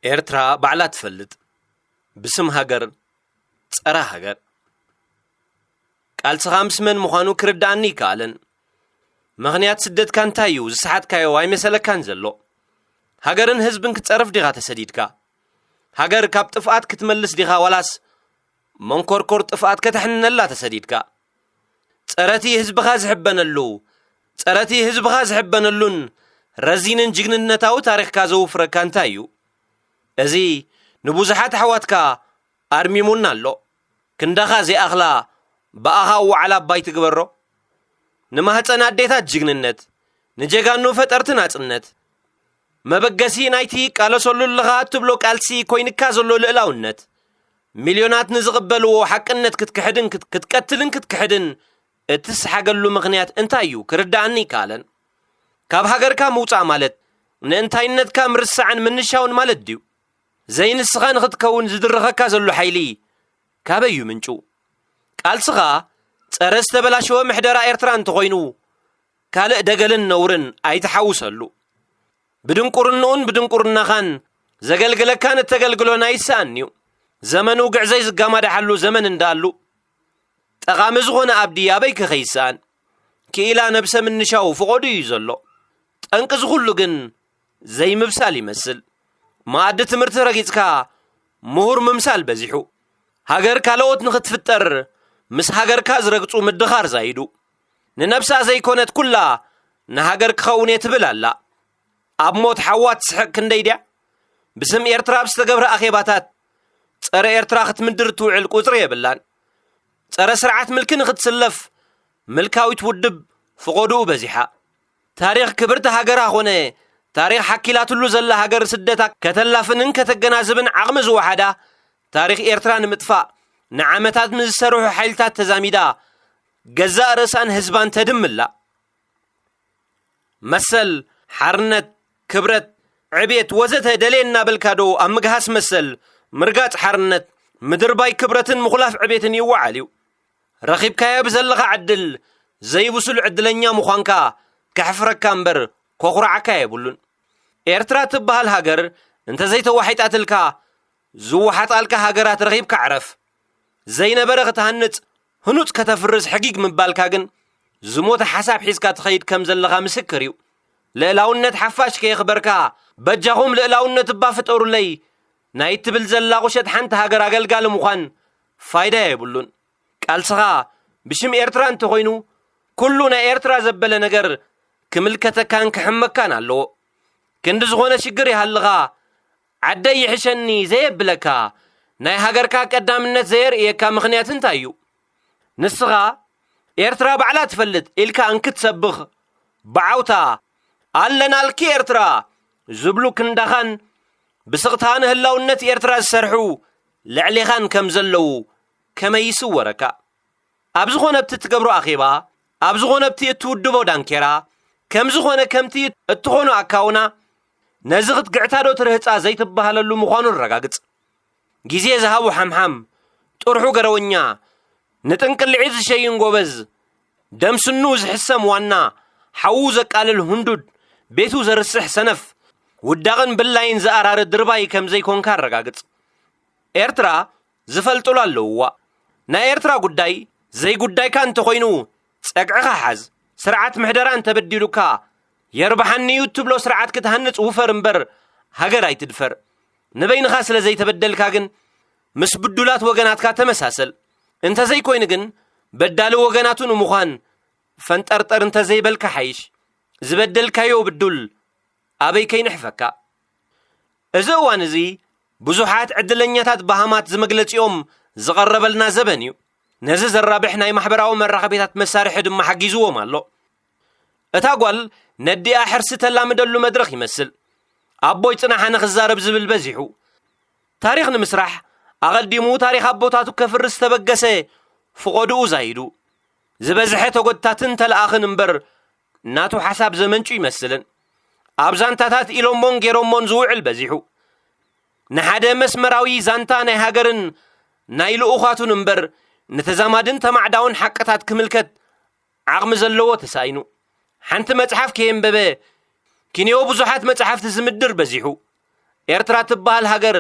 ኤርትራ ባዕላ ትፈልጥ። ብስም ሃገር፣ ጸረ ሃገር። ቃልስኻ ምስ መን ምዃኑ ክርድኣኒ ይከኣልን። ምኽንያት ስደትካ እንታይ እዩ? ዝሰሓትካዮ ኣይመሰለካን ዘሎ። ሃገርን ህዝብን ክትጸርፍ ዲኻ ተሰዲድካ? ሃገር ካብ ጥፍኣት ክትመልስ ዲኻ ዋላስ መንኮርኮር ጥፍኣት ከተሕንነላ ተሰዲድካ? ጸረቲ ህዝብኻ ዝሕበነሉ፣ ጸረቲ ህዝብኻ ዝሕበነሉን ረዚንን ጅግንነታዊ ታሪኽካ ዘውፍረካ እንታይ እዩ? እዚ ንብዙሓት ኣሕዋትካ ኣርሚሙና ኣሎ። ክንዳኻ ዘይኣኽላ ብኣኻ ዋዕላ ኣባይ ትግበሮ። ንማህፀን ኣዴታት ጅግንነት፣ ንጀጋኑ ፈጠርቲ ናጽነት፣ መበገሲ ናይቲ ይቃለሰሉ ኣለኻ እትብሎ ቃልሲ ኮይንካ ዘሎ ልእላውነት፣ ሚልዮናት ንዝቕበልዎ ሓቅነት ክትክሕድን ክት-፣ ክትቀትልን ክትክሕድን እትሰሓገሉ ምኽንያት እንታይ እዩ? ክርድኣኒ ይከኣለን። ካብ ሃገርካ ምውጻእ ማለት ንእንታይነትካ ምርሳዕን ምንሻውን ማለት ድዩ? ዘይንስኻ ንኽትከውን ዝድርኸካ ዘሎ ሓይሊ ካበይ እዩ ምንጩ? ቃልስኻ ጸረ ዝተበላሸወ ምሕደራ ኤርትራ እንተኾይኑ፣ ካልእ ደገልን ነውርን ኣይትሓውሰሉ። ብድንቁርንኡን ብድንቁርናኻን ዘገልግለካን እተገልግሎን ኣይሰኣን'ዩ። ዘመኑ ግዕዘይ ዝጋማዳሓሉ ዘመን እንዳኣሉ፣ ጠቓሚ ዝኾነ ኣብዲ ኣበይ ክኸይሰኣን? ክኢላ ነብሰ ምንሻው ፍቖዱ እዩ ዘሎ። ጠንቂ ዝኹሉ ግን ዘይምብሳል ይመስል። መኣዲ ትምህርቲ ረጊጽካ ምሁር ምምሳል በዚሑ። ሃገር ካልኦት ንኽትፍጠር ምስ ሃገርካ ዝረግጹ ምድኻር ዛይዱ። ንነብሳ ዘይኮነት ኩላ ንሃገር ክኸውን እየ ትብል ኣላ። ኣብ ሞት ሓዋ ትስሕቕ ክንደይ ድያ? ብስም ኤርትራ ኣብ ዝተገብረ ኣኼባታት ጸረ ኤርትራ ክትምድር እትውዕል ቁጽሪ የብላን። ጸረ ስርዓት ምልኪ ንኽትስለፍ ምልካዊት ውድብ ፍቖድኡ በዚሓ። ታሪኽ ክብርቲ ሃገራ ኾነ ታሪኽ ሓኪላትሉ ዘላ ሃገር ስደታ ከተላፍንን ከተገናዝብን ዓቕሚ ዝወሓዳ፣ ታሪኽ ኤርትራ ንምጥፋእ ንዓመታት ምስ ዝሰርሑ ሓይልታት ተዛሚዳ ገዛእ ርእሳን ህዝባን ተድምላ። መሰል፣ ሓርነት፣ ክብረት፣ ዕቤት ወዘተ ደልየ እናበልካ ዶ ኣብ ምግሃስ መሰል፣ ምርጋጽ ሓርነት፣ ምድርባይ ክብረትን ምኹላፍ ዕቤትን ይወዓል እዩ? ረኺብካዮ ብዘለኻ ዕድል ዘይብሱል ዕድለኛ ምዃንካ ከሕፍረካ እምበር ከኹርዓካ የብሉን። ኤርትራ ትበሃል ሃገር እንተዘይተዋሒጣትልካ ዝወሓጣልካ ሃገራት ረኺብካ ዕረፍ። ዘይነበረ ክትሃንጽ ህኑጽ ከተፍርስ ሕጊግ ምባልካ ግን ዝሞተ ሓሳብ ሒዝካ ትኸይድ ከም ዘለኻ ምስክር እዩ። ልእላውነት ሓፋሽ ከየኽበርካ በጃኹም ልእላውነት እባ ፍጠሩለይ ናይ ትብል ዘላ ቁሸት ሓንቲ ሃገር ኣገልጋሊ ምዃን ፋይዳ የብሉን። ቃልስኻ ብሽም ኤርትራ እንተኾይኑ ኩሉ ናይ ኤርትራ ዘበለ ነገር ክምልከተካን ክሕመካን ኣለዎ። ክንዲ ዝኾነ ሽግር ይሃልኻ ዓደይ ይሕሸኒ ዘየብለካ ናይ ሃገርካ ቀዳምነት ዘየርእየካ ምኽንያት እንታይ እዩ? ንስኻ ኤርትራ ባዕላ ትፈልጥ ኢልካ እንክትሰብኽ ብዓውታ ኣለናልኪ ኤርትራ ዝብሉ ክንዳኻን ብስቕታ ንህላውነት ኤርትራ ዝሰርሑ ልዕሌኻን ከም ዘለዉ ከመይ ይስወረካ? ኣብ ዝኾነ ኣብቲ እትገብሮ ኣኼባ፣ ኣብ ዝኾነ ኣብቲ እትውድቦ ዳንኬራ፣ ከም ዝኾነ ከምቲ እትኾኖ ኣካውና ነዚ ክትግዕታ ዶ ትርህጻ ዘይትበሃለሉ ምዃኑ ኣረጋግጽ። ግዜ ዝሃቡ ሓምሓም፣ ጥርሑ ገረወኛ፣ ንጥንቅልዒት ዝሸይን ጎበዝ፣ ደምስኑ ዝሕሰም ዋና፣ ሓዉ ዘቃልል ሁንዱድ፣ ቤቱ ዘርስሕ ሰነፍ፣ ውዳቕን ብላይን ዝኣራሪ ድርባይ ከም ዘይኮንካ ኣረጋግጽ። ኤርትራ ዝፈልጡላ ኣለውዋ። ናይ ኤርትራ ጉዳይ ዘይጉዳይካ እንተኾይኑ ጸግዕኻ ሓዝ። ስርዓት ምሕደራ እንተበዲሉካ የርብሓኒ እዩ እትብሎ ስርዓት ክትሃንጽ ውፈር እምበር ሃገር ኣይትድፈር። ንበይንኻ ስለ ዘይተበደልካ ግን ምስ ብዱላት ወገናትካ ተመሳሰል። እንተዘይኮይኑ ግን በዳሊ ወገናቱ ንምዃን ፈንጠርጠር እንተዘይበልካ ሓይሽ። ዝበደልካዮ ብዱል ኣበይ ከይንሕፈካ? እዚ እዋን እዚ ብዙሓት ዕድለኛታት በሃማት ዝመግለጺኦም ዝቐረበልና ዘበን እዩ። ነዚ ዘራብሕ ናይ ማሕበራዊ መራኸቢታት መሳርሒ ድማ ሓጊዝዎም ኣሎ። እታ ጓል ነዲኣ ሕርሲ ተላምደሉ መድረኽ ይመስል። ኣቦይ ጽናሕ ኣነ ክዛረብ ዝብል በዚሑ። ታሪኽ ንምስራሕ ኣቐዲሙ ታሪኽ ኣቦታቱ ከፍርስ ዝተበገሰ ፍቖድኡ ዛይዱ። ዝበዝሐ ተጎታትን ተለኣኽን እምበር ናቱ ሓሳብ ዘመንጩ ይመስልን። ኣብ ዛንታታት ኢሎሞን ጌሮሞን ዝውዕል በዚሑ። ንሓደ መስመራዊ ዛንታ ናይ ሃገርን ናይ ልኡኻቱን እምበር ንተዛማድን ተማዕዳውን ሓቅታት ክምልከት ዓቕሚ ዘለዎ ተሳኢኑ። ሓንቲ መጽሓፍ ከየንበበ ኪንዮ ብዙሓት መጽሓፍቲ ዝምድር በዚሑ። ኤርትራ ትበሃል ሃገር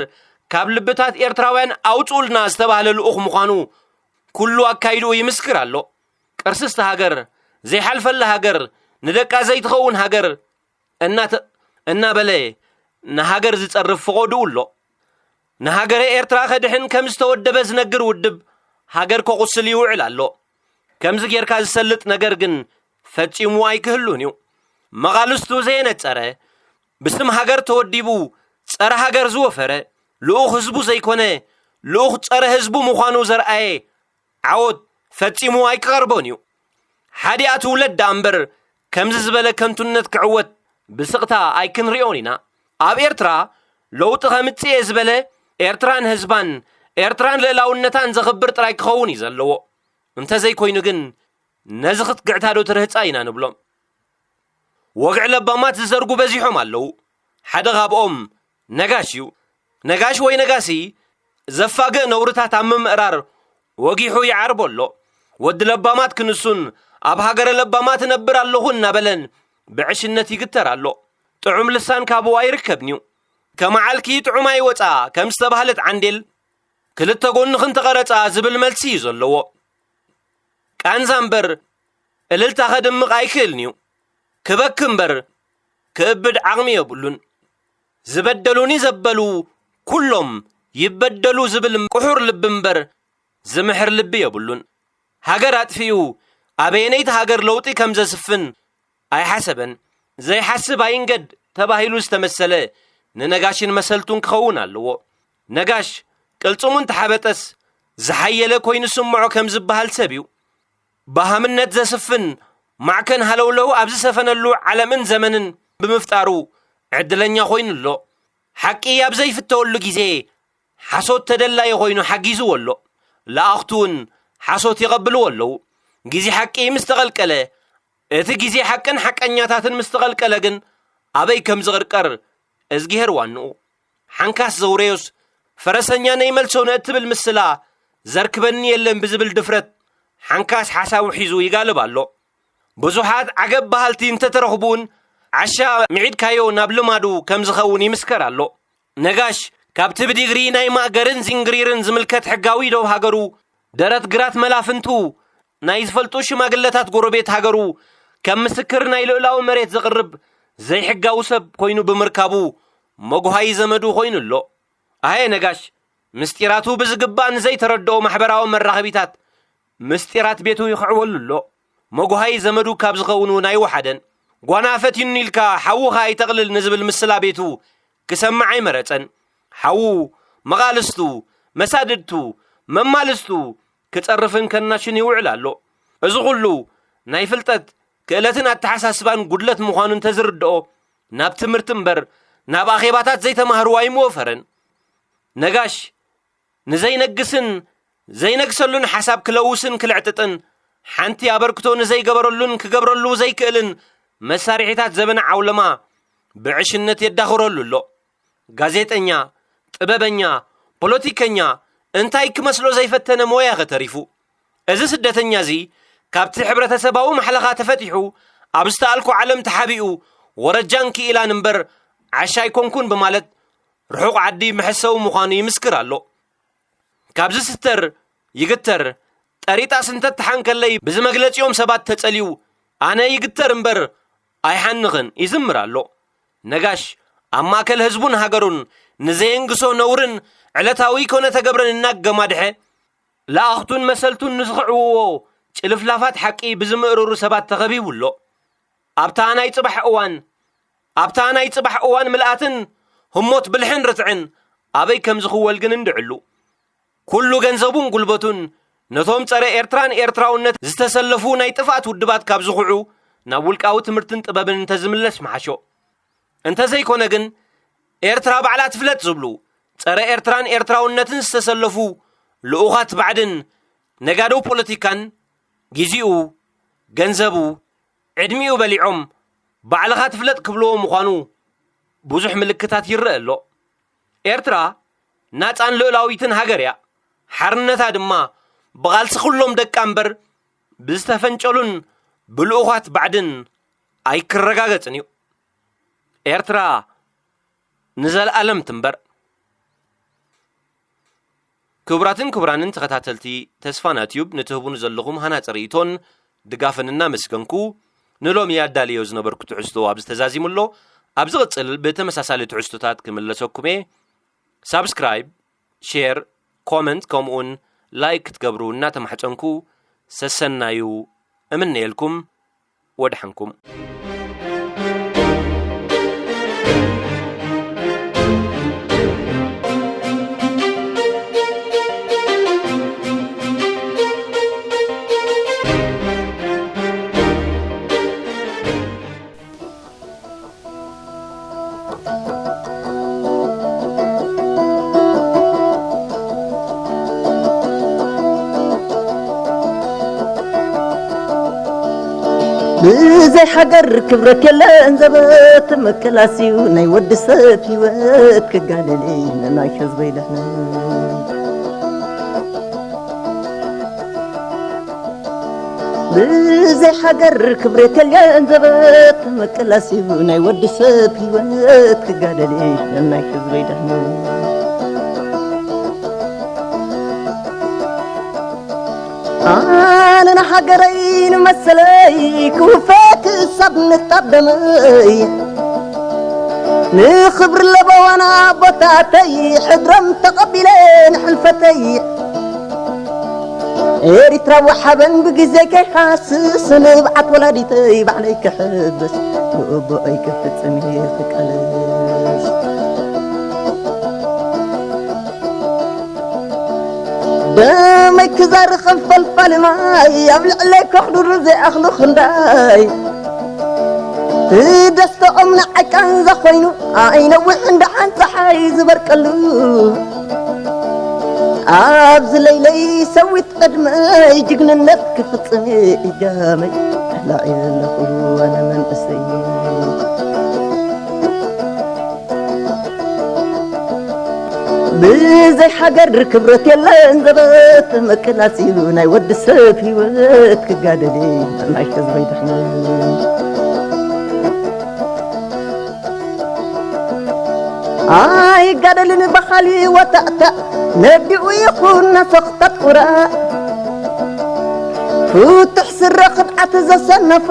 ካብ ልብታት ኤርትራውያን ኣውጽኡልና ዝተባህለ ልኡኽ ምዃኑ ኩሉ ኣካይድኡ ይምስክር ኣሎ። ቅርስስቲ ሃገር፣ ዘይሓልፈላ ሃገር፣ ንደቃ ዘይትኸውን ሃገር እናተ-፣ እናበለ ንሃገር ዝጸርፍ ፍቖድኡ ኣሎ። ንሃገረ ኤርትራ ከድሕን ከም ዝተወደበ ዝነግር ውድብ ሃገር ከቑስል ይውዕል ኣሎ። ከምዚ ጌርካ ዝሰልጥ ነገር ግን ፈጺሙ ኣይክህሉን እዩ። መቓልስቱ ዘየነጸረ፣ ብስም ሃገር ተወዲቡ ጸረ ሃገር ዝወፈረ፣ ልኡኽ ህዝቡ ዘይኮነ፣ ልኡኽ ጸረ ህዝቡ ምዃኑ ዘርኣየ ዓወት ፈጺሙ ኣይክቐርቦን እዩ። ሓዲኣ ትውለድ ደኣ እምበር፣ ከምዚ ዝበለ ከንቱነት ክዕወት ብስቕታ ኣይክንሪኦን ኢና። ኣብ ኤርትራ ለውጢ ከምጽእ እየ ዝበለ፣ ኤርትራን ህዝባን፣ ኤርትራን ልእላውነታን ዘኽብር ጥራይ ክኸውን እዩ ዘለዎ። እንተዘይኮይኑ ግን፣ ነዚ ክትግዕታ ዶ ትርህጻ ኢና ንብሎም። ወግዒ ለባማት ዝዘርጉ በዚሖም ኣለዉ። ሓደ ካብኦም ነጋሽ እዩ። ነጋሽ ወይ ነጋሲ ዘፋግእ ነውርታት ኣብ ምምእራር ወጊሑ ይዓርቦ ኣሎ። ወዲ ለባማት ክንሱን ኣብ ሃገረ ለባማት እነብር ኣለኹ እናበለን ብዕሽነት ይግተር ኣሎ። ጥዑም ልሳን ካብኡ ኣይርከብን እዩ። ከመዓልኪ ጥዑም ኣይወጻ ከም ዝተባህለት ዓንዴል፣ ክልተ ጎንኽን ተቐረጻ ዝብል መልሲ እዩ ዘለዎ። ቃንዛ እምበር እልልታ ከድምቕ ኣይክእልን እዩ። ክበኪ እምበር ክእብድ ዓቕሚ የብሉን። ዝበደሉኒ ዘበሉ ኩሎም ይበደሉ ዝብል ቁሑር ልቢ እምበር ዝምሕር ልቢ የብሉን። ሃገር ኣጥፊኡ ኣበየነይቲ ሃገር ለውጢ ከም ዘስፍን ኣይሓሰበን። ዘይሓስብ ኣይንገድ ተባሂሉ ዝተመሰለ ንነጋሽን መሰልቱን ክኸውን ኣለዎ። ነጋሽ ቅልጽሙ እንተሓበጠስ ዝሓየለ ኮይኑ ስምዖ ከም ዝበሃል ሰብ እዩ። ብሃምነት ዘስፍን ማዕከን ሃለውለው ኣብ ዝሰፈነሉ ዓለምን ዘመንን ብምፍጣሩ ዕድለኛ ኮይኑ ኣሎ። ሓቂ ኣብ ዘይፍተወሉ ግዜ ሓሶት ተደላዪ ኮይኑ ሓጊዝዎ ኣሎ። ለኣኽቱ እውን ሓሶት ይቐብልዎ ኣለዉ። ግዜ ሓቂ ምስ ተቐልቀለ፣ እቲ ግዜ ሓቅን ሓቀኛታትን ምስ ተቐልቀለ ግን ኣበይ ከም ዝቕርቀር እዝግሄር ዋንኡ። ሓንካስ ዘውረዮስ ፈረሰኛ ነይመልሶ ንእትብል ምስላ ዘርክበኒ የለን ብዝብል ድፍረት ሓንካስ ሓሳቡ ሒዙ ይጋልብ ኣሎ። ብዙሓት ዓገብ በሃልቲ እንተተረኽቡን ዓሻ ምዒድካዮ ናብ ልማዱ ከም ዝኸውን ይምስከር ኣሎ። ነጋሽ ካብቲ ብዲግሪ ናይ ማእገርን ዚንግሪርን ዝምልከት ሕጋዊ ዶብ ሃገሩ ደረት ግራት መላፍንቱ ናይ ዝፈልጡ ሽማግለታት ጎረቤት ሃገሩ ከም ምስክር ናይ ልኡላዊ መሬት ዘቕርብ ዘይሕጋዊ ሰብ ኮይኑ ብምርካቡ መጉሃይ ዘመዱ ኮይኑ ኣሎ። ኣየ ነጋሽ ምስጢራቱ ብዝግባእ ንዘይተረድኦ ማሕበራዊ መራኸቢታት ምስጢራት ቤቱ ይኽዕወሉ ኣሎ። መጉሃይ ዘመዱ ካብ ዝኸውን እውን ኣይወሓደን። ጓና ፈቲኑ ኢልካ ሓውኻ ኣይተቕልል ንዝብል ምስላ ቤቱ ክሰምዕ ኣይመረጸን። ሓዉ መቓልስቱ፣ መሳድድቱ፣ መማልስቱ ክጸርፍን ከናሽን ይውዕል ኣሎ። እዚ ኹሉ ናይ ፍልጠት ክእለትን ኣተሓሳስባን ጉድለት ምዃኑ እንተዝርድኦ ናብ ትምህርቲ እምበር ናብ ኣኼባታት ዘይተማህርዎ ኣይምወፈረን። ነጋሽ ንዘይነግስን ዘይነግሰሉን ሓሳብ ክለውስን ክልዕጥጥን ሓንቲ ኣበርክቶ ንዘይገበረሉን ክገብረሉ ዘይክእልን መሳርሒታት ዘበነ ዓውለማ ብዕሽነት የዳኽረሉ ኣሎ። ጋዜጠኛ፣ ጥበበኛ፣ ፖለቲከኛ እንታይ ክመስሎ ዘይፈተነ ሞያ ኸተሪፉ። እዚ ስደተኛ እዚ ካብቲ ሕብረተሰባዊ ማሕለኻ ተፈቲሑ ኣብ ዝተኣልኮ ዓለም ተሓቢኡ ወረጃን ክኢላን እምበር ዓሻ ኣይኮንኩን ብማለት ርሑቕ ዓዲ መሐሰዊ ምዃኑ ይምስክር ኣሎ። ካብ ዝስተር ይግተር፣ ጠሪጣስ እንተተሓንከለይ ብዝመግለጺኦም ሰባት ተጸልዩ ኣነ ይግተር እምበር ኣይሓንኽን ይዝምር ኣሎ። ነጋሽ ኣብ ማእከል ህዝቡን ሃገሩን ንዘየንግሶ ነውርን ዕለታዊ ኮነ ተገብረን እናገማድሐ ለኣኽቱን መሰልቱን ንዝኽዕውዎ ጭልፍላፋት ሓቂ ብዝምእርሩ ሰባት ተኸቢቡ ኣሎ። ኣብታ ናይ ጽባሕ እዋን ኣብታ ናይ ጽባሕ እዋን ምልኣትን ህሞት ብልሕን ርትዕን ኣበይ ከም ዝኽወል ግን እንድዕሉ። ኩሉ ገንዘቡን ጉልበቱን ነቶም ጸረ ኤርትራን ኤርትራውነት ዝተሰለፉ ናይ ጥፍኣት ውድባት ካብ ዝኹዑ ናብ ውልቃዊ ትምህርትን ጥበብን እንተዝምለስ ምሓሾ። እንተዘይኮነ ግን ኤርትራ ባዕላ ትፍለጥ ዝብሉ ጸረ ኤርትራን ኤርትራውነትን ዝተሰለፉ ልኡኻት ባዕድን ነጋዶ ፖለቲካን ጊዜኡ፣ ገንዘቡ፣ ዕድሚኡ በሊዖም ባዕልኻ ትፍለጥ ክብልዎ ምዃኑ ብዙሕ ምልክታት ይረአ ኣሎ። ኤርትራ ናጻን ልኡላዊትን ሃገር እያ። ሓርነታ ድማ ብቓልሲ ኩሎም ደቃ እምበር ብዝተፈንጨሉን ብልኡኻት ባዕድን ኣይክረጋገጽን እዩ። ኤርትራ ንዘለኣለም ትንበር። ክቡራትን ክቡራንን ተኸታተልቲ ተስፋና ቲዩብ፣ ንትህቡኒ ዘለኹም ሃናጺ ርእይቶን ድጋፍን እናመስገንኩ፣ ንሎሚ ኣዳልዮ ዝነበርኩ ትሕዝቶ ኣብዚ ተዛዚሙ ኣሎ። ኣብ ዝቕጽል ብተመሳሳሊ ትሕዝቶታት ክምለሰኩም እየ። ሳብስክራይብ፣ ሼር፣ ኮመንት ከምኡውን ላይክ ክትገብሩ እናተማሕጸንኩ፣ ሰሰናዩ እምነየልኩም። ወድሓንኩም። ብዘይ ሃገር ክብረት የለን ዘበት ምቅላስ እዩ ናይ ወዲ ሰብ ህይወት ክጋደል እዩ ንናይ ህዝበይ ድሕነት። ብዘይ ሃገር ክብረት የለን ዘበት ምቅላስ እዩ ናይ ወዲ ሰብ ህይወት ክጋደል እዩ ንናይ ህዝበይ ድሕነት። ኣነ ንሃገረይ ንመሰለይ ክውፈ ክሳብ ንጣብ ደመይ ንኽብሪ ለበዋና ኣቦታተይ ሕድሮም ተቐቢለ ንሕልፈተይ ኤሪትራ ወሓበን ብግዜ ከይሃስስ ንብዓት ወላዲተይ ባዕለይ ክሕብስ ንእቦኣይ ክፍጽም እየ ክቃለስ። ደመይ ክዛሪ ከም ፈልፋሊ ማይ ኣብ ልዕለይ ከሕዱሩ ዘይኣኽሉ ክንዳይ ትደስተኦም ንዓይ ቃንዛ ኮይኑ ኣይነውሕ እንዳ ሓንቲ ፀሓይ ዝበርቀሉ ኣብዚ ለይለይ ሰዊት ቅድመይ ጅግንነት ክፍጽም እየ እጃመይ ተላዒ ዘለኹ ኣነ መንእሰይ። ብዘይ ሃገር ክብረት የለን ዘበት ምቅላስ እዩ ናይ ወዲ ሰብ ህይወት ክጋደል እዩ ናይ ህዝበይ ድሕነት። ኣይጋደልን በኻሊ ወታእታእ ነዲኡ ይኹን ነፈኽታት ቁራእ ፍቱሕ ስረ ክድዓት ዘሰነፎ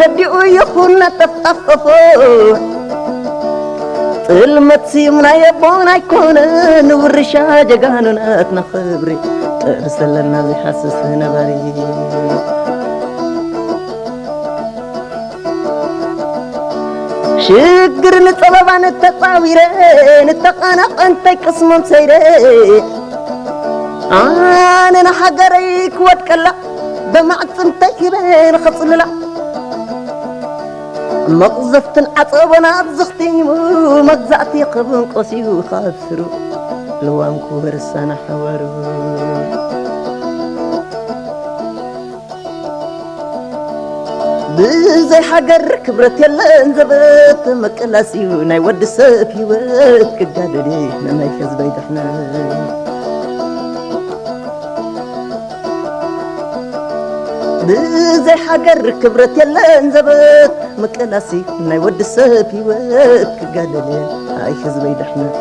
ነዲኡ ይኹን ነጠፍጣፍ ቆፎ ጥልመት ስዩም ናይ ኣቦና ኣይኮነን ውርሻ ጀጋኑናትና ክብሪ ጥርሲ ኣለና ዘይሃስስ ነባሪ ሽግር ንጸበባ ንተጻዊረ ንተቐናቐንተይ ቅስሞም ሰይረ ኣነ ንሃገረይ ክወድቀላ ብማዕጽንተይ ሂበ ንኸጽልላ መቕዘፍትን ዓጸቦን ኣብ ዘኽቲሙ መግዛእቲ ክብንቆስ እዩ ካብ ስሩ ልዋም ክወርሳና ሓዋሩ ብዘይ ሃገር ክብረት የለን ዘበት ምቅላስ እዩ ናይ ወዲ ሰብ ህይወት ክጋደል እዩ ንናይ ህዝበይ ድሕነት ብዘይ ሃገር ክብረት የለን ዘበት ምቅላስ እዩ ናይ ወዲ ሰብ ህይወት ክጋደል እዩ ናይ ህዝበይ ድሕነት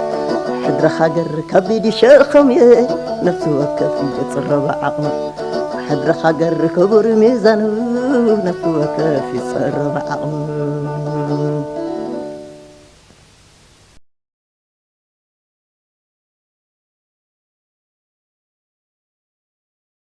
ሕድሪ ሃገር ከቢድ ይሸኸም እየ ነፍሲ ወከፍ ይጽረብ ዓቕሙ ሕድሪ ሃገር ክቡር ሚዛኑ ነፍሲ ወከፍ ይጸረብ ዓቕሙ